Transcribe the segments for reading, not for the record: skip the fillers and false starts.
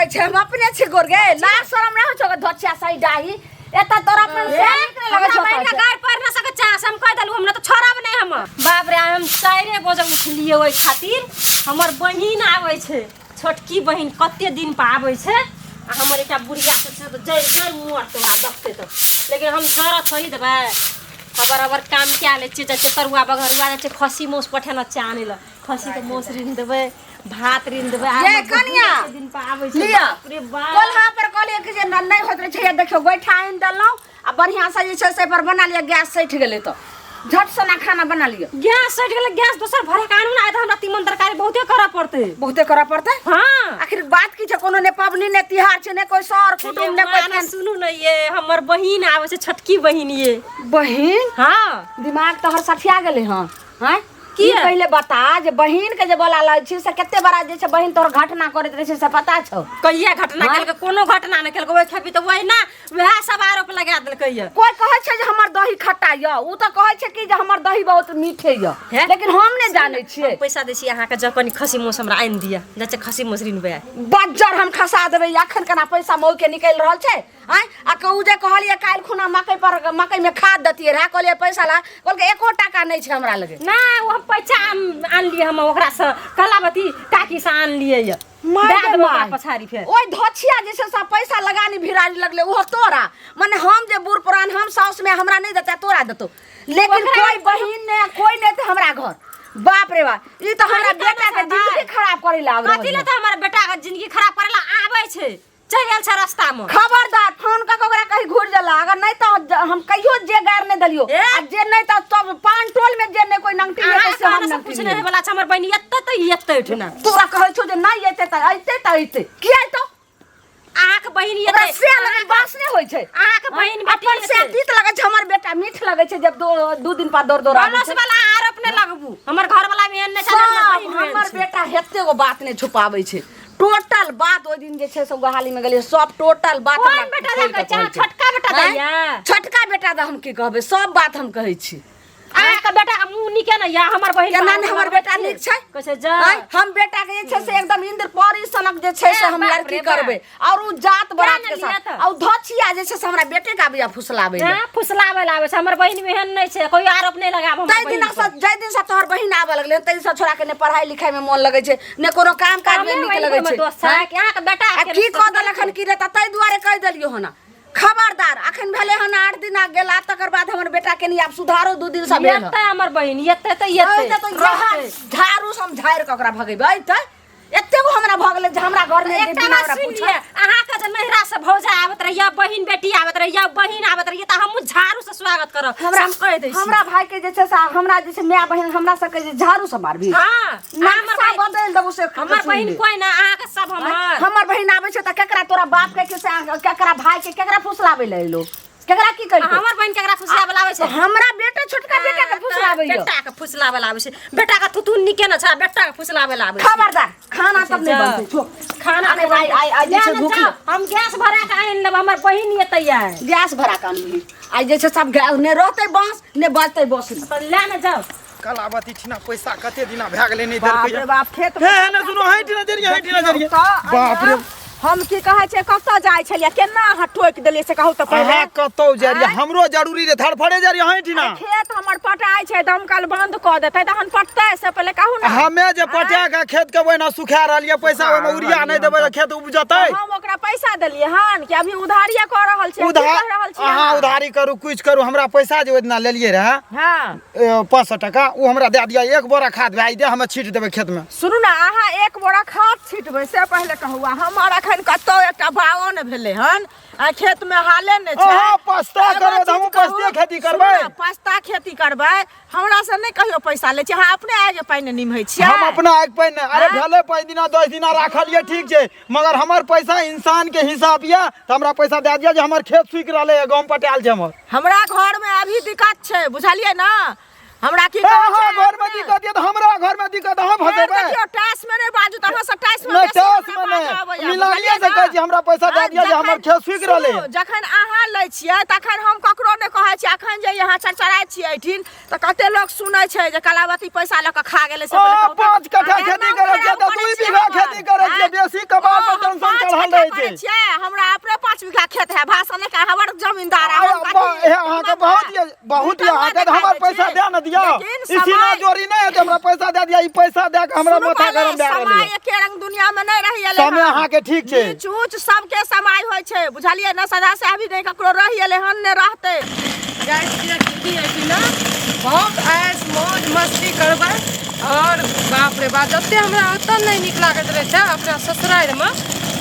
सकै छै, हम अपने छी गोर गे। लाज शरम नहि होइ छौ धोचिया सही डाही? एतऽ तोरा अपन से नीक नहि लगै छौ। हमरा बहिन के गारि पढ़ ना सकै छै, से हम कहि देलहुँ, हमरा तऽ छोड़ब नहि हम। बाप रे, हम 4 बजे उठलियै ओहि खातिर, हमर बहिन आबै छै, छोटकी बहिन कते दिन पर आबै छै। आ हमर एकटा बुढ़िया से छै तऽ जरि जरि मरतै ओकरा देखतै तऽ, लेकिन हम जरऽ थोड़ी देबै। खबर अबर काम कए लै छियै, जाइ छियै तरुआ बघरुआ, जाइ छियै खस्सी माँस पठेना छै आनै लए। खस्सीके माँस ऋण देबै, भात ऋण देबै। आ ये हमर बहिन कनिया, एते दिन पर आबै छै। लिअ। बाप रे बाप। कोल्हा पर कहलियै कि जे नहि होइत रहै छै। ये देखियौ, गोइठा आनि देलहुँ आ बढ़िआँ से जे छै से पर बना लिअ। गैस सठि गेलै तऽ झट सना खाना बना लिअ। गैस सटि गेलै, गैस दोसर भरे के आनू ने, आइ तऽ हमरा तीमन तरकारी बहुते करऽ पड़तै। बहुते करऽ पड़तै? हाँ। आखिर बात की छै? कोनो ने पबनी ने तिहार छै, ने कोई सर कुटुम, ने कोई माने सुनू ने, ये हमर बहिन आबै छै, छोटकी बहिन ये। बहिन? हाँ। दिमाग तोहर सठिया गेलै हँ? आँय की किया? पहिले बता जे बहिन के जे बोला लै छी से कते बड़ा जे छै बहिन तोहर घटना करैत रहै छै से पता छौ? कहिया घटना हाँ? केलकै? कोनो घटना नहि केलकै। ओहि खेपी तऽ वही ना वएह सब आरोप लगा देलकै ये। कोई कहै छै जे हमर दही खट्टा यऽ, उ तऽ कहै छै कि जे हमर दही बहुत मीठे यऽ। हे? लेकिन हम नहि जानै छियै। हम पैसा दै छी अहाँके, जँ कनि खस्सी मांस हमरा आनि दिअ, जाइ छै खस्सी मांस रिनबै। बज्जर हम खसा देबै। अखन केना पैसा मऊ के निकलि रहल छै? आँय, आ कहू जे कहलियै काल्हि खुना मकई पर मकई में खाद देतियै रहए, कहलियै पैसा ला, कहलकै एको टाका नहि छै हमरा लगे। नहि, ओ हम पैसा आनलियै, हम ओकरासँ कलावती काकीसँ आनलियै यऽ। माय दए गे देबै ओकरा माय। पछाड़ी फेर। ओहि धोछिया जे छै से पैसा लगानी भिरारी लगलै ओहो तोरा, मने हम जे बूढ़ पुरान हम साउस में हमरा नहि देतै, तोरा देतौ, लेकिन ओकरा कोई बहिन ने कोई नहि तऽ हमरा घर। बाप रे बाप, ई तऽ हमरा कथी बेटा के कहना छै जिंदगी भाय? खराब करै ला आबि रहल कथी लए यऽ। तऽ हमर बेटा के जिंदगी खराब करै ला आबै छै, चलि गेल छै रास्ता में। खबरदार, फोन कऽ के ओकरा कही घुरि जाला, अगर नहीं तो हम कहियो जे गार नहीं दलियो। ए? आ जे नहीं तो सब पान टोल में जे नहीं कोई नंगटी अहाँ लेतै से हम कहने से नंगटी कुछ लेबै। नहीं होय वाला छै। हमर बहिन एतै तऽ एतै उठना। तोरा कहै छौ जे नहीं एतै तऽ एतै तऽ एतै, किया एतौ? अहाँके बहिन ओकरा एतै। से लगै बास नहि होइ छै। अहाँके बहिन बेटी अपन से एतै। तीत लगै छै, हमर बेटा मीठ लगै छै जब 2 दिन पर दौड़ दौड़ आबै पड़ोस छै। वाला आरोप नहि लगबू, हमर घर वाला भी एहन नहि छै, हमर सब बहिन एहन हमर छै। बेटा हेते गो बात नहि छुपाबै छै। टोटल बात ओहि दिन जे छै से गोहाली में गेलियै, सब टोटल बात कोन हमरा बेटा खोलि दऽ कऽ कहै छै? कहै छै। छोटका बेटा आँय? दैया? छोटका बेटा दऽ हम की कहबै, सब बात हम कहै छी। अहाँके बेटा के मुँह नीके नहि यऽ, हमर बहिन केना पर नहि हमर लगबै बेटा छियै। नीक छै? कहै छै जा। आँय, हम बेटा के जे छै से एकदम इंद्र परी सनक जे छै से ए, हम बाप लड़की रे बाप। करबै और उ जात बरात ने के लिअ साथ तऽ? आ उ धोछिया जे छै से हमरा बेटे के आबैया फुसलाबै लए। हाँ, फुसलाबै लए आबै छै। हमर बहिन एहन नहि छै, कोई आरोप नहि लगाब हमर ताहि बहिन दिना पर। से जाहि दिन से तोहर बहिन आबऽ लगलै तहि दिन से छोड़ा के ने पढ़ाई लिखाई में मन लगै छै, ने कोनो काम काज में हमरे नीक बहिन लगै मे छै। दोष छै हाँ? कि अहाँके बेटा आ के की कऽ दोष देलक हन की रे? तऽ ताहि दुआरे कहि देलियौ हन। खबरदार, अखन भेलै हन 8 दिन आ गेला तकर बाद हमर बेटा के आब सुधारो 2 दिन से भेल हन। एतै हमर बहिन, एतै तऽ एतै अइतै तऽ यहाँ रहतै। झाड़ू से हम झाड़ि कऽ ओकरा भगेबै। अइतै, एते गो हमरा भऽ गेलै जे हमरा घर मे एकटा बिना बात ओकरा सुनि पूछल। लिअ, अहाँके जे नैहरा से भौजा आबैत रहिए, बहिन बेटी आबैत रहिए, बहिन आबैत रहिए, तऽ हमहूँ झाड़ू से स्वागत करब। हमरा हम कहि दै छी। हमरा भाई के जे छै से हमरा जे छै माय बहिन हमरा सबके जे झाड़ू से मारबी, हाँ, हमर नक्शा बहिन बदलि देबो से हमर सुनि बहिन ले। कोई ना, अहाँके सब हमर हमर बहिन आबै छै तऽ केकरा तोरा बाप के के से केकरा भाई के केकरा फुसलाबै ले एलो, केकरा की कहितो? हमर बहिन केकरा फुसलाबै लाबै छै? हमरा बेटा, छोटका बेटा के फुसलाबै यऽ। बेटा के फुसलाबै लाबै छै। बेटा के थुथुन निके न छै, बेटा के फुसलाबै लाबै छै। खबरदार, खाना तब नहीं जा। बनतै छो। खाना अरे भाई, आइ आइ जे छै ले ने भूख जाओ, हम गैस भरा के आनि लेब, हमर बहिन एतै आइ। गैस भरा के अनबही? आइ जे छै सब गैस ने रहतै, बांस ने बजतै बसरी। तऽ ले ने जाओ। कलावती ठिना पैसा कते दिना भए गेलै नहि बाप देलकै। रे बाप, खेत हे हे ने सुनो, हटि ना जरिए, हटि ना जरिए। तऽ बाप रे। हम की कहै छै, कतऽ जाइ छलियै, केना अहाँ टोकि देलियै से कहू तऽ पहिले। अहाँ कतौ जरिए, हमरो जरूरी रे, धड़फड़े जरिए, हटि ना। खेत हमर पटाइ छै, दमकल बंद कऽ देतै तहन पटतै, से पहिले कहू ने। हमे जे पटा के खेत के ओहिना सुखा रहलियै, पैसा ओहिमे उड़िया नहि देबै तऽ खेत उपजतै? हम ओकरा पैसा देलियै हन कि अभी उधारिये कऽ रहल छियै? की उधार कहि रहल छियै? अहाँ उधारी करू, कुछ करू, हमरा पैसा जे ओहि दिना लेलियै रहे 500 टका, ओ हमरा दए दिअ। एक बोरा खाद भए जेतै, हमे छीट देबै खेतमे। सुनू ने, अहाँ एक बोरा खाद छिटबै से पहिले कहू। आ हमर अखन कतौ एकटा बाओ ने भेलै हन आ खेतमे हाले नहि छै। अहाँ पस्ता एगो करबै तऽ चीज हमहूँ कहू, पस्ते खेती सुनू करबै। ने, पस्ता खेती करबै, हमरा से नहि कहियो पैसा लै छी। अहाँ अपने आगे पानि निमहै छियै। हम अपना आगि पानि नहि, अरे आँय? भेलै 5 दिना 10 दिना राखलियै, ठीक छै, मगर हमर पैसा इंसान के हिसाब यऽ तऽ हमरा पैसा दए दिअ जे हमर खेत सूखि रहलै यऽ, गहूँम पटायल छै हमर। हमरा घरमे अभी दिक्कत छै, बुझलियै ने? हमरा की ए, कहै छै अहाँ घरमे अपने? दिक्कत यऽ तऽ हमरा घरमे दिक्कत अहाँ फेर फँसेबै? देखियौ, टाइस में नहि बाजू तऽ अहाँ से टाइस में नहि, बेसी टाइस हमरा में बाजऽ नहि, अबैया, मिलानिये बुझलियै से ने? कहै छी, हमरा पैसा दए हाँ, दिअ जे हमर जखन- खेत सूखि रहलै। सुनू, जखन अहाँ लै छियै तखन हम ककरो नहि कहै छियै। अखन जे यहाँ चरचराइ छियै एहिठिन तऽ कते लोक सुनै छै जे कलावती पैसा लऽ कऽ खा गेलै से ओ, पहिले कहू तऽ। 5 कट्ठा आ, खेती एना करै छियै खराब तऽ करै 2 छियै बीघा हमर। खेती करै छियै, आँय? बेसी कबार ओ, पर हम टेंशन 5 चढ़ल रहल रहै करै छै। छियै, हमरा अपने 5 बीघा खेत है, भाषण नहि कर, हमर जमींदार है, हम कथी- हे, अहाँके बहुत ये, बहुत ये अहाँके, तऽ हमर पैसा दे ने दिअ। लेकिन ई सीना समय- जोरी नहि हेतै, हमरा पैसा दे दिअ। ई पैसा दे के हमरा सुनू माथा पहिले, गरम भए रहल समय ये। एके रंग दुनिया में नहीं रही एलै समय हन। अहाँके ठीक छै। नीच ऊँच सबके समय होइ छै, बुझलियै ने? सदा से अभी नहि ककरो रहि एलै हन, ने रहतै। जाइ छियै दीदी एहिठिना, बहुत ऐश मौज मस्ती करबै। आओर बाप रे बाप, जते हमरा ओतऽ नहि नीक लागैत रहै छै अपना ससुरारिमे,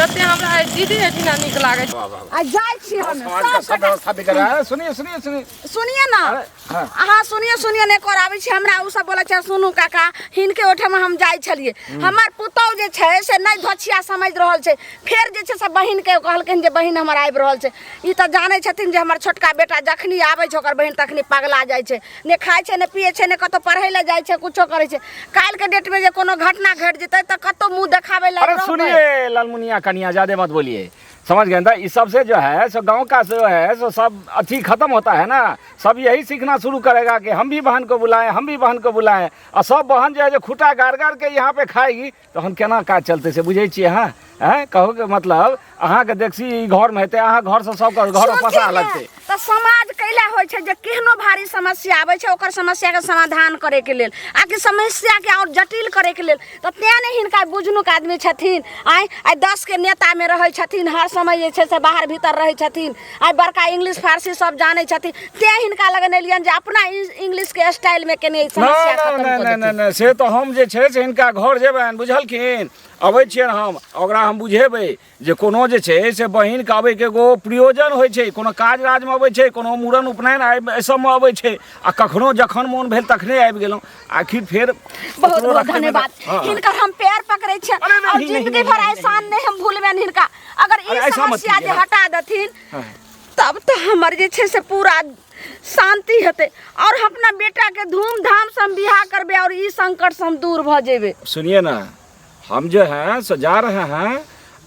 तते हमरा आइ दीदी एहिठिना नीक लागै छै। आ जाइ छी हम। समाज का सब व्यवस्था बिगड़ रहा है। सुनिए सुनिए सुनिए। सुनिए ना। अरे, हाँ। अहाँ सुनिए सुनिए नहि कराबै छी हमरा। ओ सब बोलै छै, सुनू काका, हिनके ओहिठाम हम जाइ छलियै, हमर पुतहु जे छै से नहि धोछिया समझि रहल छै। फेर जे छै से बहिनके कहलखिन जे बहिन हमर आबि रहल छै। ई तऽ जानै छथिन जे हमर छोटका बेटा जखनी आबै छै, ओकर बहिन तखनी पगला जाइ छै। ने खाइ छै, ने पियै छै, ने कतहु पढ़ै लए जाइ छै, कुछो करै छै। काल्हिके डेटमे जे कोनो घटना घटि जेतै तऽ कतहु मुँह देखाबै लए अरे रहबै। सुनिए लालमुनिया कनिया, ज्यादा मत बोलिए, समझ गए ना? इस सबसे जो है सो गांव का जो है सो सब अथी खत्म होता है ना। सब यही सीखना शुरू करेगा कि हम भी बहन को बुलाएं, हम भी बहन को बुलाएं, और सब बहन जो है जो खूटा गाड़ गाड़ के यहाँ पे खाएगी, तो हम केना काज चलते से बुझै छियै? हाँ हैं, कहो के मतलब अहाँके देखसी ई घरमे हेतै, अहाँ घरसँ सबके घर सोचै पता ने, लगतै। तऽ समाज कैला होइ छै जे केहनो भारी समस्या आबै छै, ओकर समस्याके समाधान करैके लेल आकि समस्याके आओर जटिल करैके लेल? तऽ तेँ ने हिनका बुझनुक आदमी छथिन। आइ आइ 10के नेतामे रहै छथिन, हर समय जे छै से बाहर भीतर रहै छथिन, आइ बड़का इंग्लिश फारसी सब जानै छथिन, तेँ हिनका लग एलियनि जे अपना इंग्लिशके स्टाइलमे केने ई समस्या नहि खत्म नहि कऽ नहि देथिन। नहि, से तऽ हम जे छै से हिनका घर जेबनि, बुझलखिन? अबै छियनि हम, ओकरा हम बुझेबै जे कोनो जे छै से बहिनके अबैके एगो प्रयोजन होइ छै। कोनो काज राजमे अबै छै, कोनो मूड़न उपनयन एहि सबमे अबै छै, आ कखनो जखन मोन भेल तखने आबि गेलहुँ। आखिर फेर बहुत ओकरो बहुत रखैमे तऽ- धन्यवाद। हँ, हँ। हिनकर हम पैर पकड़ै छियनि। अरे नहीं, और नहीं, जिंदगी नहीं, भर नहीं, एहसान नहि हम भूलबनि हिनका। अगर अरे ई ऐसा मत समस्या जे कीजिए। हटा देथिन, हाँ। तब तऽ हमर जे छै से पूरा शांति हेतै और हम अपना बेटा के धूमधाम से हम बियाह करबै और ई संकट से हम दूर भऽ जेबै। सुनिए ना, हम जो है सो जा रहे हैं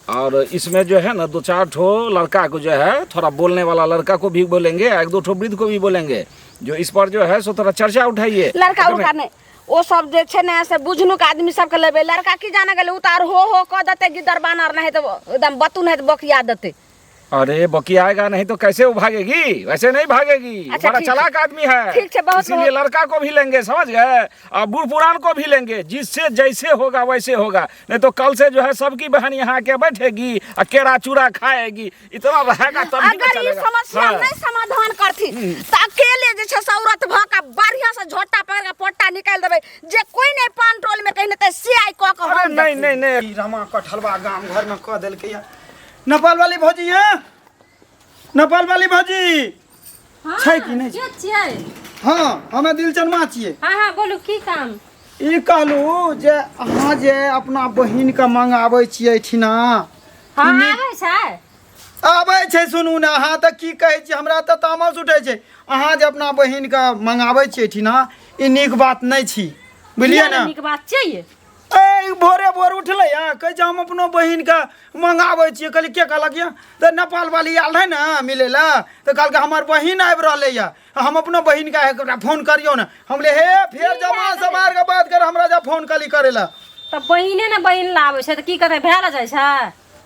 और इसमें जो है ना दो चार ठो लड़का को जो है, थोड़ा बोलने वाला लड़का को भी बोलेंगे, एक दो ठो वृद्ध को भी बोलेंगे, जो इस पर जो है सो थोड़ा चर्चा उठाइए। लड़का एकर उड़का नहि, ओ सब जे छै ने से बुझनुक आदमी सबके लेबै। लड़का की जाने गेलै, उतार हो हो कऽ देतै, गिद्दर बानर नहि तऽ एकदम बतू नहि तऽ बकिया देतै। अरे, बकियाएगा नहीं तो कैसे वो भागेगी? वैसे नहीं भागेगी। अच्छा, बड़ा ठीक चालाक आदमी है। ठीक है, बहुत- इसीलिए बहुत- लड़का को भी लेंगे, समझ गए? और बूढ़ पुरान को भी लेंगे। जिससे जैसे होगा वैसे होगा, नहीं तो कल से जो है सबकी बहन यहाँ आके बैठेगी और केरा चूड़ा खाएगी। इतना रहेगा तभी ना अगर ई चलेगा। समस्या हाँ। नहि समाधान करथिन तऽ अकेले जे छै से औरत भऽ कऽ बढ़िआँ से झोटा पकड़ कऽ पोटा निकालि देबै, जे कोइ नहि पान टोल में कहि तऽ से आइ कऽ कऽ अरे हम नहीं नहीं नहीं। ई रमा कटहलवा गाम घर में कऽ देलकै या। नेपाल वाली भौजी है, नेपाल वाली भौजी छै कि नहि? के छियै? हाँ, हमे दिलचनमा छियै। हाँ हाँ, बोलू, की काम? ई कहलू जे अहाँ जे अपना बहिन के मंगाबै छियै एहिठिना। हाँ, आबै छै। आबै छै। सुनू ने, अहाँ तऽ की कहै छी, हमरा तऽ तामस उठै छै। अहाँ जे अपना बहिन के मंगाबै छियै एहिठिना, ई नीक बात नहि छी, बुझलियै ने? नीक बात छियै? ए, भोरे भोर उठलै हँ, कहै छै हम अपनो बहिनके मंगाबै छियै। कहलियै के कहलक यऽ? तऽ नेपाल वाली आयल रहै ने मिलै लए, तऽ कहलकै हमर बहिन आबि रहलै यऽ, हम अपनो बहिनके एकरा फोन करियौ ने। हम ले हे फेर जमा समार के बात कर, हमरा जब फोन कली करै लए। तऽ बहिने ने बहिन लाबै छै तऽ की करतै? भेल जाइ छै।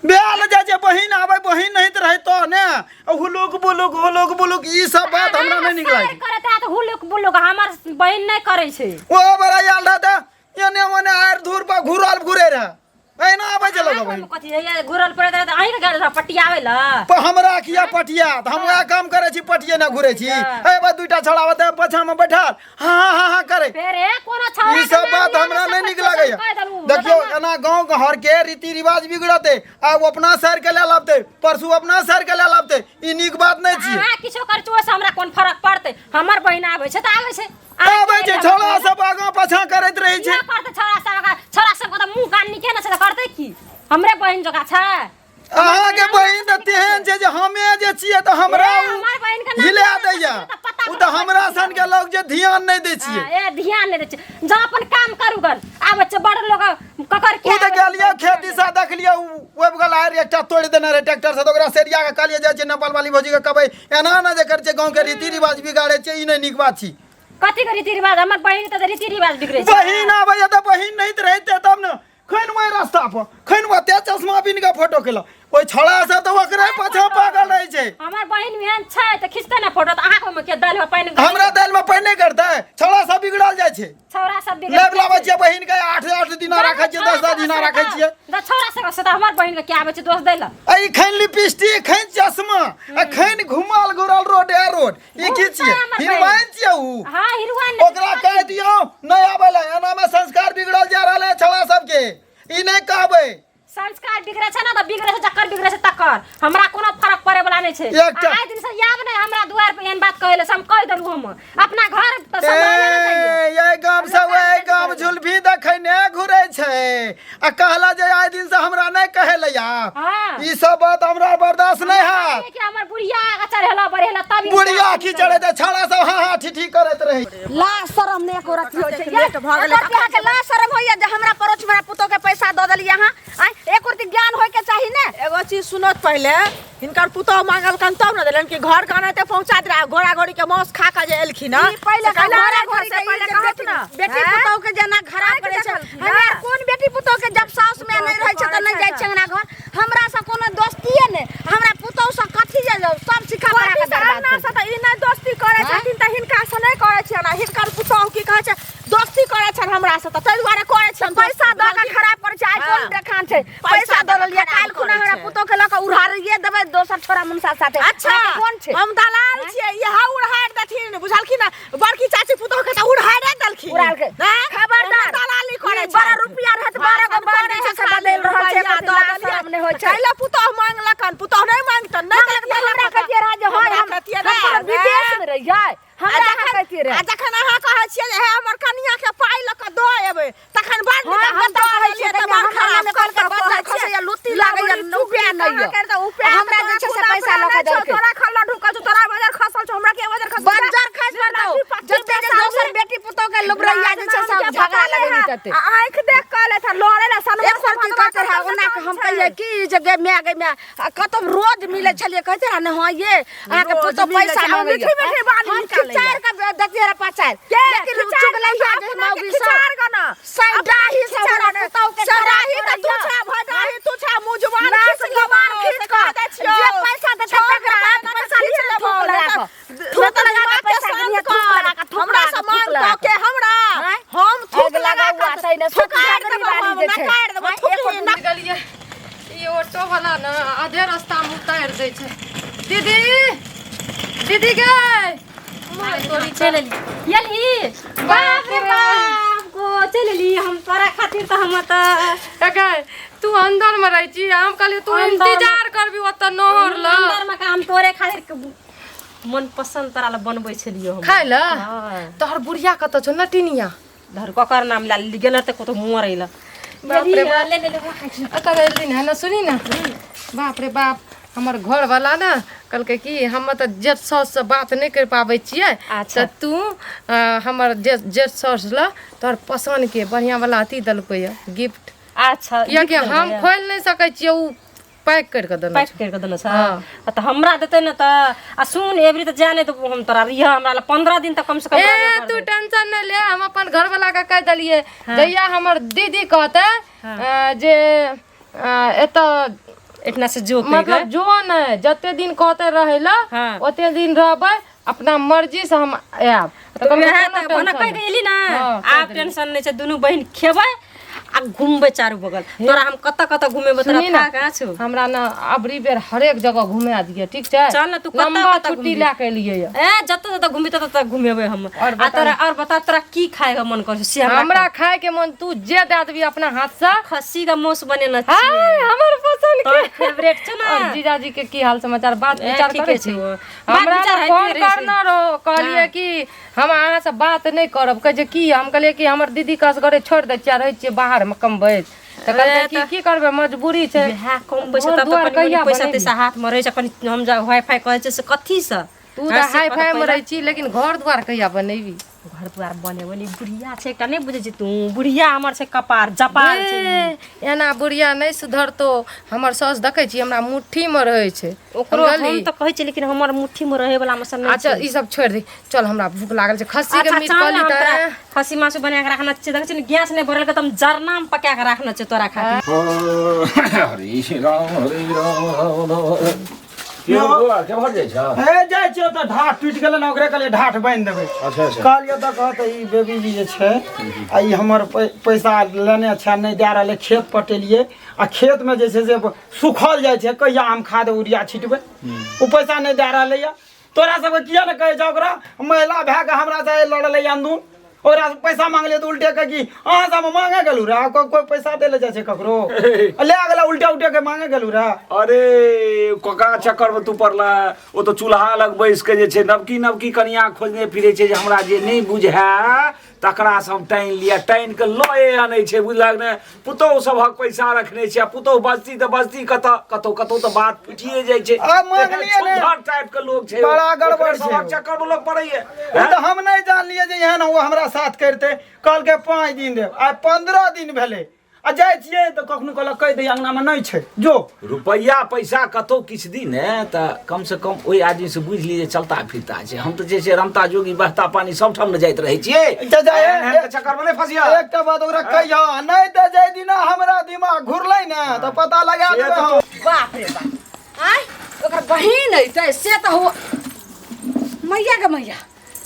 भेल जाइ छै, बहिन आबै, बहिन नहीं तऽ रहै तो ने हुलुक बुलुक हुलुक बुलुक, ई सब बात हमरा नहि नीक लागै। करत है तऽ हुलुक बुलुक, हमर बहिन नहि करै छै। ओ बड़ा आयल रहै तऽ एने ओने आर धूर पर घुरल घुरे रहे, एना आबै छै लोग बहिन। कथी हैया घुरल पड़ैत रहै तऽ अहीँके गेल रहै पटियाबै लए? पर हमरा किया पटिया? तऽ हम वएह काम करै छी, पटिये ने घुरै छी। हे बा, दुइटा छौड़ा बता पाछा में बैठल हाँ हाँ हाँ हाँ करे। फेर हे कोनो छौड़ा ई सब बात हमरा नहि नीक लागैया। देखियौ, एना गाँव घर के रीति रिवाज बिगड़ते आ ओ अपना शहर के लए लाबते, परसू अपना शहर के लए लाबते, ई नीक बात नहि छियै। अहाँ किछो करै छी, ओहिसँ हमरा कोन फरक पड़तै? हमर बहिन आबै छै तऽ आबै छै। आबै छै, छौड़ा सब आगाँ पाछाँ करैत रहै छै। किया करतै छौड़ा सब? छौड़ा सबके तऽ मुँह कान नीके ने छै तऽ करतै की? हमरे बहिन जकाँ छै। अहाँके बहिन तऽ तेहन छै जे हमे जे छियै तऽ हमरा ए, उ हमर बहिन के नाम हिला लिअ दैया। तऽ पता ओ तऽ हमरा सन के लोग जे ध्यान नहि दै छियै। हाँ, ए, ध्यान नहि दै छै। जा, अपन काम करू गन। आबै छै बड़ लोग ककर के। ओ तऽ गेलियै खेत दिशा, देखलियै ओ आबि गेल आरि एकटा तोड़ि देने रहै ट्रैक्टर से, तऽ ओकरा सेरिया के कहलियै जाइ छियै नेपाल वाली भौजी के कहबै, एना ने जे करै छै, गाँव के रीति रिवाज बिगाड़ै छै, ई नहि नीक बात छी। कथी के रीति रिवाज? हमर बहिन के तऽ रीति रिवाज बिगड़ै छै। बहिन आबैया तऽ बहिन नहीं तऽ रहिते तब ने। खैन वही रास्ता पर खैन ओते चश्मा पिन्ह के फोटो केलक। ओहि छौड़ा सब तऽ ओकरे पाछाँ पागल रहै छै। हमर बहिन एहन छै तऽ खिचतै ने फोटो, तऽ अहाँके ओहिमे के दालि मे पानि? हमरा दालि मे पानि नहि करतै, छौड़ा सब बिगड़ल जाइ छै। छौड़ा सब बिगड़ल लेब लाबै छियै बहिन के, 8 8 दिना राखै छियै, 10 10 दिना राखै छियै। तऽ छौड़ा सब से तऽ हमर बहिन के के आबै छै दोष दै लए? आ ई खैन लिपस्टिक, खैन चश्मा, आ खैन घुमल घुरल रोडे रोड, ई की छियै? घुमतै हमर बहिन। हिरवाइन छियै ऊ? हाँ, हिरवाइन। ओकरा कहि दियौ नहि आबै लए। एना मे संस्कार बिगड़ल जा रहल है छौड़ा सबके, ई नहि कहबै। संस्कार बिगड़ै छै ने तऽ बिगड़ै छै, जकर बिगड़ै छै तकर, हमरा कोनो फरक पड़ै वाला नहि छै। आइ दिन से आब नहि हमरा दुआर पर एहन बात कहै लए, से हम कहि देलहुँ। हम अपना घर तऽ सम्हारने ने चाहिए। ए, एहि गाम से ओहि गाम झुलफी देखने घुरै छै आ कहला जे आइ दिन से हमरा नहि कहै लए। ई सब बात हमरा बर्दाश्त नहि हैत। कि हमर बुढ़िया आगा चढ़ेला बढ़ेला तब ई बुढ़िया की चढ़ेतै? छौड़ा सब हाँ हाँ ठी ठी करैत रहै। ला शरम ने एको रत्ती होइ छै। लेट भऽ गेलै। एकर अहाँके ला शरम होइया जे हमरा पड़ोस मेरा पुतोह के पैसा दऽ देलियै अहाँ? आँय, एको रत्ती ज्ञान होय के चाही ने। एगो चीज सुनत पहिले, हिनकर पुतोह मांगलकन तब ने देलनि, कि घर के अनाहिते पहुंचा देला? घोड़ा घोड़ी के मांस खा के जे एलखिन हँ, ई पहिले से कैला घोड़ा घर घोड़ी से के पहिले ई जे कहत बेटी ने बेटी हैं? पुतोह के जेना खराब आँखि करै छै। देखलखिन हमरा हँ? कोन बेटी पुतोह के जब साउस में नहि रहै छै तऽ नहि जाइ छै अंगना घर। हमरा से कोनो दोस्तिये नहि, हमरा पुतोह से कथी जे सब सिखा पढ़ा कथी के से बर्बाद अंगना कऽ से तऽ ई नहि दोस्ती करै हैं? छथिन तऽ हिनका से नहि करै छियनि, आ हिनकर पुतोह की कहै छै, दोस्ती करै छनि हमरा से, तऽ ताहि दुआरे करै छियनि। पैसा दऽ के खराब करै छै। आइ कोन हाँ। देखान छै? पैसा पैसा दऽ दऽ के देलियै, खराब काल्हि खुना करै हमरा छै। पुतोह के लऽ कऽ उड़ारिये देबै दोसर छोरा मुनसा साथे। अच्छा। अहाँके कोन छै? हम दलाल छियै, इएह उड़हारि देथिन, बुझलखिन ने? बड़की चाची पुतोह के तऽ उड़हारे देलखिन। उड़ालकै। हैं? खबरदार। एहन दलाली करै ई बड़ा छै। रुपया रहत, 12 गो बार जे छै से बदलि रहल छै, एकर लाज शरम नहि होइ छै। कैला पुतोह मांगलकन? पुतोह नहि मांगतन, नहि मांगलक तऽ हमरा कहितियै रहए जे हँ, हमरा हम कहितियै हम रहए, कोनो विदेशमे रहियै, हमरा अहाँ कहितियै आ रहए। जखन अहाँ कहै छियै जे हे हमर कनिया के पाइ लऽ कऽ दऽ एबै, तखन बड़ नीक। हाँ, हम हम दऽ तऽ कहै देलियै छियै तऽ तऽ बड़ हमरा खराब नामे कहलकै, कऽ बज्जर कहै छियै। खसैया, लुत्ती लागैया, लबड़ी उपाय नहि कहाँ यऽ। करि दे, उपाय हमरा तऽ जे छै से तोरा पैसा लऽ खुदा कऽ नहि छौ, देलकै। तोरा खल्ला ढुकल छौ, तोरा बजर खसल छौ, हमरा के बजर खसल? बज्जर खसि पड़तौ। जते जे दोसर बेटी पुतोह के लुबरैया जे छै सब झगड़ा लगेने तते। आ आँखि देख कऽ लेत लड़े ला सनमा। एक रत्ती कहते रहे ओना के हम कहियै कि जे गे माय, गे माय, आ कतौ रोज मिलै छलियै, कहते रहे ने, हँ ये, अहाँके रोज पुतोह मिलै पैसा छै, आ मांगैया। मीठी मीठी वाणी हम निकालैया। खिचारि के दैतियै रहे पचारि, के? लेकिन खिचार चुगलैया जे अपना के मौगी सब खिचार गना। सैडाही सब हमरा पुतोह के खराब सैडाही तऽ तू करैया। छा, भडाही तू छा, मुँह जुबान लाश खींच लेबौ, जुबान खींच से कऽ, कह दै छियौ। जे पैसा देतै छोड़ तकरा दे, हाथ पैसा खींच लिअ, लेबौ, थूक लगा कऽ। थूक लगा कऽ पैसा गिनिहे, थूक लगा कऽ, थूक हमरा लगा से कऽ, थूक मांग लगा के हमरा आँय? हम थूक आगि लगा लगाउआ कऽ छै ने, थुकारि सुखी देबौ, वाली हम जे छै। नकारि देबौ, आँय, थुकही एको न गेलियै, ई ऑटो वाला ने आधे रास्ता मे उतारि दै छै। दीदी, दीदी गे, तोरी चलि एली, एली, बाप रे बाप गो, चलि एली। हम तोरा खातिर तऽ हम तऽ काका, तू अंदर में रहै छी, हम कहलियै तू अंदर मे- इंतजार करबी ओतऽ नहर लग। अंदर मे हम तोरे खातिर मन पसंद तोरा लए बनबै छलियौ हम। खाय लए? हाँ। तोहर बुढ़िया कतऽ छौ, नटिनिया? धर, ककर नाम लए लेली? गेल तऽ कतौ मरै लए। बाप रे बाप। ले ले ले, खाइ छी। एतऽ एलथिन है ने, सुनी ने, बाप रे बाप, हमर घरवाला ने कहलकै कि हम तऽ जेठ साउससँ बात नहि करि पाबै छियै। अच्छा। तऽ तू हमर जेठ जेठ साउस लए तोहर पसन्दके बढ़िआँ वाला अथी देलकै यऽ गिफ्ट। अच्छा। किएकि हम खोलि नहि सकै छियै, ओ पैक करि कऽ देने। पैक करि कऽ देने छै? हाँ। आ तऽ हमरा देतै ने तऽ। आ सुन, एबरी तऽ जाय नहि देबो हम तोरा, रिह हमरा लए 15 दिन तक कम से कम ए रहबे तू करतै। टेंशन नहि ले, हम अपन घरवाला के कहि देलियै, जहिया हमर दीदी कहतै जे एतऽ एतना से जो कहि मतलब जो नहि, जते दिन कहते रहै लए ओते दिन रहबै, अपना मर्जी से हम आयब। तऽ तऽ कहलकै वएह कोनो तऽ ओना टेंशन कहि नहि। के एली ने? हाँ, कहि आब टेंशन नहि छै, दुनू बहिन खेबै आ घुमबै चारू बगल। तोरा हम कतऽ कतऽ घुमेबै, तोरा सुनी ने, था कहाँ छौ? हमरा ने अबरी बेर हरेक जगह घुमा दिअ, ठीक छै? चल ने, तू कतऽ लम्बा कतऽ छुट्टी घुमबी? लए के एलियै यऽ। ए, जतऽ जतऽ घुमबी ततऽ ततऽ घुमेबै हम। और आ तोरा और बता, तोरा की खाय के मन करै छौ से हमरा। हमरा खाय के मन, तू जे दए देबी अपना हाथ से। खस्सी के मांस बनेने हाय छियै। हमर पसंद के तोहर फेवरेट छौ ने? और जीजाजी के की हाल समाचार, बात ए, विचार ठीके करै छै छी? ओ। बात हमरा विचार ने होइते फोन रहै छै। करने रहो, कहलियै कि हम अहाँ से बात नहि करब। कहै छै की? हम कहलियै कि हमर दीदी के असगरे छोड़ि दै छियै, रहै छियै बाहरमे कमबैत। तऽ कहलकै कि की करबै, मजबूरी छै। वएह कम पैसा घर तब तऽ दुआर कनि मनि कहिया पैसा बनेबी? तैसा हाथमे रहै छै कनि, हम जा हाई फाई कहै छै से कथीसँ? तू तऽ हाई फाई मे रहै छी, लेकिन घर दुआर कहिया बनेबी? घर दुआर बनेबै ने। बुढ़िया छै एकटा, नहि बुझै छी तू, बुढ़िया हमर छै कपार जपार छै। ए, एना बुढ़िया नहि सुधरतो। हमर साउस देखै छी, हमरा मुट्ठीमे रहै छै। ओकरो हम समझली? तऽ कहै छियै, लेकिन हमर मुट्ठीमे रहै वला मे सब नहि अच्छा छै। ई सब छोड़ि दे, चल, हमरा भूख लागल छै, खस्सी के अच्छा मीट चल कहली हम तऽ तोरा खस्सी मासु बना के राखना छै। देखै छी ने, गैस नहि भरल के तऽ हम जरना मे पका के राखने छै तोरा खातिर। हरे राम हरे राम राम राम। के हो बौआ, के भर जाइ छ? हे, जाइ छियै तऽ ढाठ टूटि गेलै ने, ओकरे कहलियै ढाठ बान्हि देबै। अच्छा अच्छा। कहलियै तऽ कहत ई बेबी जी जे छै आ ई हमर पैसा लेने छै, नहि दए रहलै। खेत पटेलियै आ खेतमे जे छै से सुखल जाइ छै, कहिया हम खाद यूरिया छिटबै, ओ पैसा नहि दए रहलैए। तोरा सबके किया ने कहै छै? ओकरा महिला भए कऽ हमरा से लड़लै अंदून। ओकरा से पैसा मांगलियै तऽ उल्टे के कि अहाँ सब मांगे गेलू रह? कोई पैसा दे ले जाइ छै ककरो? ले गेला उल्टे उल्टे के मांगे गेलू रह। अरे कका, चक्कर में तू पड़ला। ओ तऽ चूल्हा लग बैस के जे छै नवकी नवकी कनिया खोजने फिरै छै जे हमरा जे नहि बुझै तकरा से हम टानि लिअ। टानि के लए अनै छै, बुझलक ने? पुतोहु सभक पैसा रखने छै आ पुतोहु बजती तऽ बजती कतऽ? कतौ कतौ तऽ बात फुटिए जाइ छै। आ मांगलियै ने। छुद्धर टाइप के लोग छै। बड़ा गड़बड़ ओकरे छै सभक ओ। चक्कर में लोग पड़ैया। ओ तऽ हम नहि जानलियै जे एहन ओ हमरा साथ करतै। कहलकै 5 दिन देब, आइ 15 दिन भेलै। आ जाइ छियै तऽ कखनो कहलक कहि दैया अङ्गनामे नहि छै, जो। रुपैआ पैसा कतौ किछु दी ने तऽ कम से कम ओहि आदमी से बुझि ली जे चलता फिरता छै। हम तऽ जे छै रमता जोगी बहता पानी सब ठाम ने जाइत रहै छियै। जा जा, एहन एहन के चक्कर में नहि फसिया। एकटा बात ओकरा कहिया नहि तऽ जाहि दिना हमरा दिमाग घुरलै ने तऽ पता लगा से देबै तऽ हम। बाप रे बाप, आँय, ओकर बहिन अयतै से तऽ हो। मैया के मैया,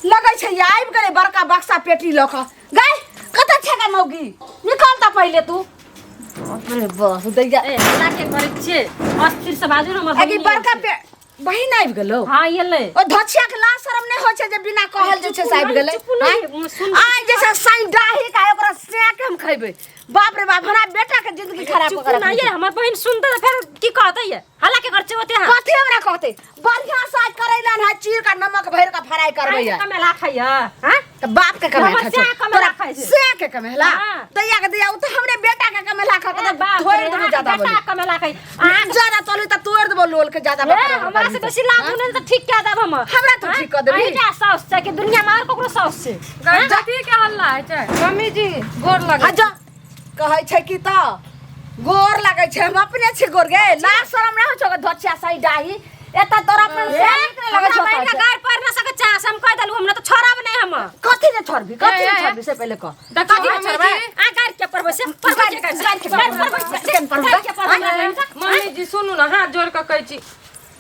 लगै छै आबि गेलै बड़का बक्सा पेटी लऽ कऽ। गै, कतऽ छै गे मौगी? निकल तऽ पहिले तू। बाप रे बाप, दैया। ए, हल्ला के करै छियै? अस्थिर से बाजू ने, हमर अगे बहिन बड़का आयल छै। पे बहिन आबि गेलौ? हाँ, एलै। ओ धोछिया के लाज शरम नहि होइ छै जे बिना कहल जे छै से आबि गेलै? चुप नहि, सुन। आइ जे छै साइन डाही का ओकरा सेक हम खैबै। बाप रे बाप, हमरा बेटा के जिंदगी खराब चुप कऽ नहीं रखने है, हमर बहिन सुनते तऽ फेर की कहतै ये? हल्ला के करै छियै ओते अहाँ? कथी हमरा कहते? बढ़िया से आज करैला है, चीर का नमक भर के फ्राई करबै है। कमेला खाइया हाँ? तऽ बाप के कमेला हमर खाइ से छौ। कमेला तोरा खाइ छै। से के कमेला? हाँ। तैया के दैया, ओ तऽ हमरे बेटा के कमेला खा के ए, तऽ बाप धोइ रे, देबो अहाँके ज्यादा बेटा बोली। कमेला खाइ अहाँ। ज्यादा तोली तऽ तोड़ि देबो लोल के ज्यादा ए, बकरा हमरा से बेसी लाभ नहि तऽ ठीक कए देब हम। हमरा तू ठीक कऽ देबही? अहींटा साउस छै कि दुनिया में आर ककरो साउस छै? कथी के हल्ला होइ छै? मम्मी जी, गोर लगै। आ जा, कहै छै कि तऽ गोर लगै छै। हम अपने छी गोर गे। लाज शरम नहि होइ छौ धोचिया सही डाही? एतऽ तोरा अपन से नीक नहि लगै हमरा छौ। बहिन के गारि पढ़ ना सकै छै से हम कहि देलहुँ। हमरा तऽ छोड़ब नहि हम। कथी ने छोड़बी? कथी ए, ने ए, छोड़बी से पहिले कह। देखियौ कथी ने मम्मी छोड़बै? जी। आ गारि के पढ़बै से पढ़बै के गारि? गारि के गारि पढ़बै, पढ़बै के पढ़बै? गारि के पढ़बै हमरा बहिन के? मम्मी जी, सुनू ने, हाथ जोड़ कऽ कहै छी,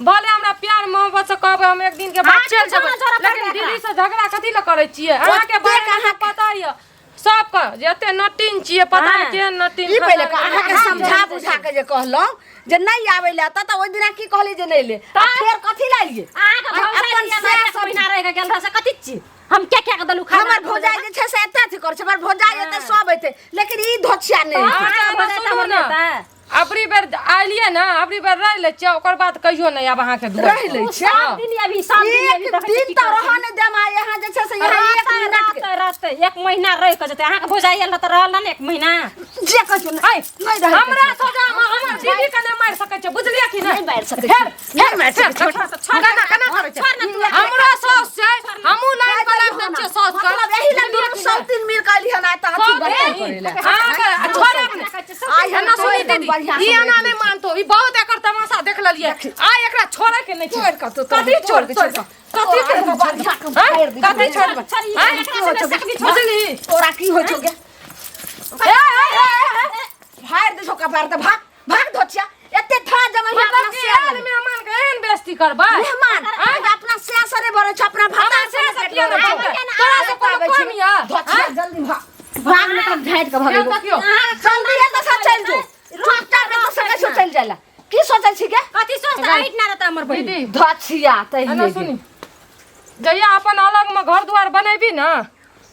भले हमरा प्यार मोहब्बत से कहबै, हम एक दिन के बाद हाथ चलि जोड़ जेबै, जोड़ लेकिन पड़बै। दीदी से झगड़ा कथी लए करै छियै? अहाँके ओतेक बारे में अहाँके- पता यऽ सबके जे एते नटीन छियै, पता नहि हाँ। केहन नटीन। ई पहिले कह, खसल। अहाँके समझा बुझा के जे कहलहुँ जे नहि आबै लए तऽ ओहि दिना की कहली जे नहि ले, आ फेर कथी लए एलियै? अहाँके भौजाई अपन दिया सएह एक महीना रहि के गेल रह से कथी छी? हम क्या क्या के देलू खाना? हमर भौजाई जे छै से एते अथी करै छै, हमर भौजाई एते सब एते, लेकिन ई धोछिया नहि एतै। अच्छा, अहाँके भौजाई तऽ सुनू हमर ने। नेता। अबरी बेर आइलियै ने, अबरी बेर रहि लै छियै, ओकर बाद कहियो नहि आब अहाँके दुआर रहि लै पर। छियै? सब दिन अभी, सब दिन अभी एक देखै छियै दिन की तऽ करै छै। रहऽ नहि देब। आ यहाँ जे छै से यहाँ एक रहतै, मिनट के रहतै, रहतै, एक महीना रहि के जेतै। अहाँके भौजाई आयल रहतै, रहल ने एक महीना? जे कहै छियौ ऐ, नहि रहै। हमरा सोझा मे हमर दीदी के नहि मारि सकै छै, बुझलियै कि नहि नहि? मारि सकै फेर छी, नहि मारि सकै छी। केना केना करै छै? छोड़ ने तू। हमरो साउस छै, हमहूँ लाइन पर लाइन दै छियै साउस के। मतलब एहि लए दुनू सौतीन मिल के एलिहन आइ तऽ अथी बर्तन करै लए। अहाँके छोड़ब नहि। आइ हम एना सुनी एकदम दीदी, बढ़िआँ ई से एना नहि मानतो। ई बहुत एकर तमाशा देख लेलियै। आइ एकरा छोड़े के नहि छै। छोड़ि कऽ तू कथी छोड़ तोड़ छोड़ के कथी के तोरा बढ़िआँ के हैं? फाड़ि दै कथी छियौ। छोड़बै? छोड़, ई हैं? एकरा से नहि सकबी, छोड़। बुझली? तोरा की होइ छौ गे? ए, ए, ए, ए, ए। फाड़ि दै छौ कपार तऽ भाग भाग धोचिया। एते था जमै मतलब अपना कि से आयल मेहमान के एहन बेइज्जती करबै? मेहमान हैं? अपना से सरे भरे छौ, अपना भाता हमरा से से किया नहि भरतै? तोरा से कोनो कम यऽ? धोचिया, जल्दी भाग भाग, नहि तऽ झाँटि कऽ हे भगेबो। देखियौ। जल्दी एतऽ से चलि जो, चुपचाप एतऽ से कैसो चलि जाइ ला। की सोचै छी गे? कथी सोचतै? अहिट ना रहतै हमर बहिन। दीदी, धोचिया एना तहिए सुनी, जहिया अपन अलग में घर दुआर बनेबी ने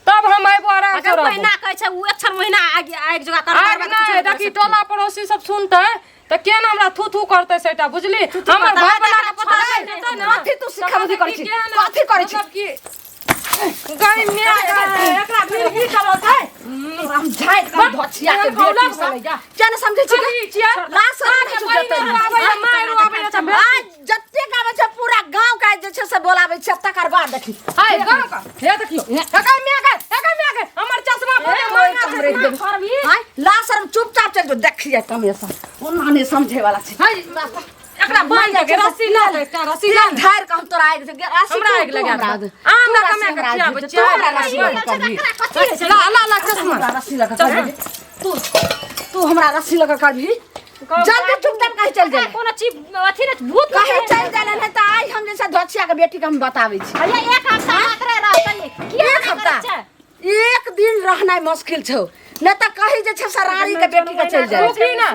तब हम अयबो, आराम से अगर रहबो। महीना कहै छै ओ एक क्षण महीना आगि आगि जोगा कर। आब नहि देखी, टोला पड़ोसी सब सुनतै तऽ केना हमरा थू थू करतै सेटा, बुझली? हमर करतै, घर वाला के एकरा पता छोड़बै चलि नहि। जेतै ने। कथी तू सिखाबी करै छी? केहन- कथी करै छी? मतलब कि गई माय गई, एकरा फिर की करल छै? हम झाँटि कऽ धोचिया के एहन कौला बेटी सब भेलै, जा। किया नहि समझै छी कथी छियै? लाज शरम नहि अहाँके छौ बहिनो जतै आबैया, मायरो आबैया तऽ आज जतेक आबै छै पूरा गाँव के जे छै से बोलाबै छै, तकर बाद देखी। हाय गाँव का, हे देखियौ, हे गई माय गई। छै कमेसा ओना नहि समझे वाला छै। है, एकरा बांध के रस्सी ला ले, एकटा रस्सी ला ले। ढार के हम तोरा आगि से रस्सी हमरा तू- आगि तू लगा हमरा दे। दे। अहाँ तू हमरा रस्सी कमाके हमरा खियाबै दे, छियै। तू हमरा रस्सी लगा करबही। ला ला ला चश्मा। हमरा रस्सी लगा करबही। तू तू हमरा रस्सी लगा करबही। जल्दी चुपचाप कहीं चल जा। कोनो चीज अथी ने भूत कहीं चल जा, नहीं तो आई हम जैसा धोचिया के बेटी के हम बताबै छी। भैया एक हफ्ता मात्र रहतै। किया एक हफ्ता एक दिन रहनाइ मुश्किल छौ, नहीं तऽ कही जे छै सरारी के बेटी के चलि जाय। थूकी ना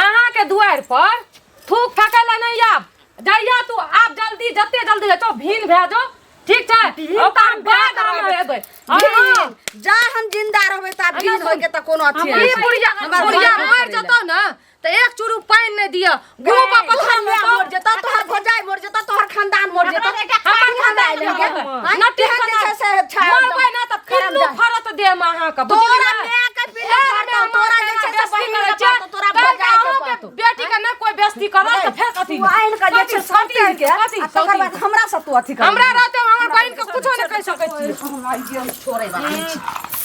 अहाँ के दुआरि पर थूक फेकै लए नहि आब। जहिया तू आब जल्दी जते जल्दी होइ छौ भीन भए जो, ठीक छै? ओकर बाद हम एबै। भीन, जा हम जिंदा रहबै तऽ आब भीन होइके तऽ कोनो अथी ई नहि छै। बुढ़िया हमर बुढ़िया घर मरि जेतौ ने तऽ एक चूरू पानि नहि दिअ, गुरु पर तोहर पत्थर माय मारतौ। मर जेतौ, तोहर भौजाइ मर जेतौ, तोहर खानदान मर जेतौ। हमर खानदान खानदान आइल हन के? मरबै। नटी तेहन जे छै से छै मरबै ना तऽ खराब पिल्लू जाय। फरत देम अहाँके, बुझलियै? तोरा माय के पिल्लू फरतौ, तोरा जे छै से बहिन के फरतौ, तोरा भौजाइ के फरतौ। बेटी के नहि कोइ बेइज्जती करत तऽ फेर कथी? तू आनि कऽ जे छै कथी? सौतीन के, कथी? आ तकर बाद हमरा से तू अथी कर। हमरा रहते हमर बहिन के कुछो नहि कहि सकै छी। हम आइ हम छोड़ै वाला नहि छी।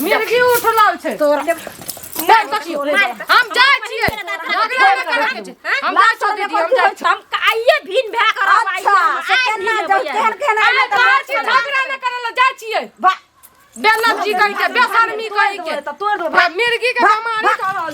मिर्गी उठल छै तोरा नहि देखियौ, हम जाइ छियै, झगड़ा नहि करैके छै। हम जाइ छियै दीदी, हम जाइ छियै। हम आइए भीन भए कर रहब, आइए अच्छा हम, से आइ केना भीन जाउ हेबै। केहन केहन आइ आइले तऽ कहै छी झगड़ा नहि करै लए जाइ छियै। बा बेलज्जी कहि के, बेशर्मी कहि के, तऽ तोड़ दो। मिर्गी के बेमारी धरल।